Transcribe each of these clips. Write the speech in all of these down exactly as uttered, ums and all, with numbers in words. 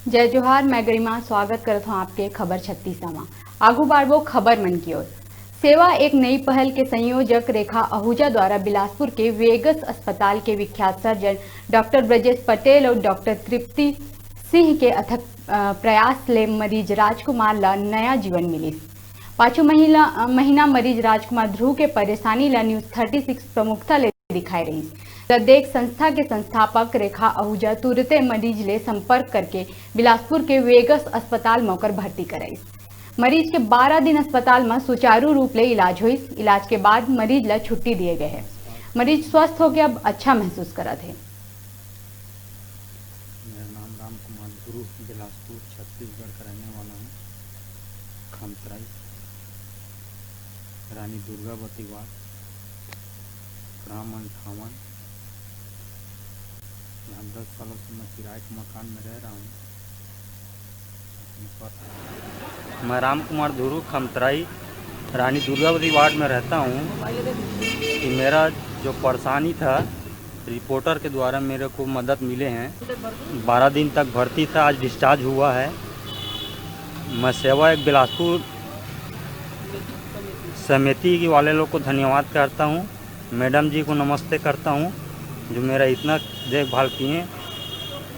जय जोहार, मैं गरिमा, स्वागत करत हूं आपके खबर छत्तीस मा। आगू बाढ़बो खबर मन की ओर। सेवा एक नई पहल के संयोजक रेखा आहूजा द्वारा बिलासपुर के वेगस अस्पताल के विख्यात सर्जन डॉक्टर ब्रजेश पटेल और डॉक्टर तृप्ति सिंह के अथक, अ, प्रयास ले मरीज राजकुमार ला नया जीवन मिलिस। पाछू महिला, अ, महीना मरीज राजकुमार ध्रुव के परेशानी ला News Thirty Six प्रमुखता ले दिखाए रहिस। त देख संस्था के संस्थापक रेखा आहूजा तुरते मरीज ले संपर्क करके बिलासपुर के वेगस अस्पताल म ओकर भर्ती कराइस। मरीज के बारह दिन अस्पताल म सुचारू रूप ले इलाज होइस। इलाज के बाद मरीज ला छुट्टी दिए गए हे। मरीज स्वस्थ होके अब अच्छा महसूस करत हे। मेरा नाम राम कुमार गुरु, बिलासपुर, छत्तीसगढ़ का रहने वाला हूँ। खमतराई, रानी दुर्गावती वार्ड, ग्राम अंठावन। यहाँ दस सालों से मैं किराए के मकान में रह रहा हूँ। मैं राम कुमार धुरू, खमतराई, रानी दुर्गावती वार्ड में रहता हूँ। कि मेरा जो परेशानी था, रिपोर्टर के द्वारा मेरे को मदद मिले हैं। बारह दिन तक भर्ती था, आज डिस्चार्ज हुआ है। मैं सेवा एक बिलासपुर समिति वाले लोग को धन्यवाद करता हूँ, मैडम जी को नमस्ते करता हूँ, जो मेरा इतना देखभाल किए।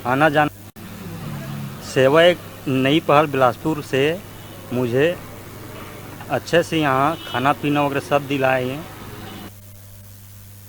आना जाना सेवा एक नई पहल बिलासपुर से मुझे अच्छे से यहाँ खाना पीना वगैरह सब दिलाए हैं।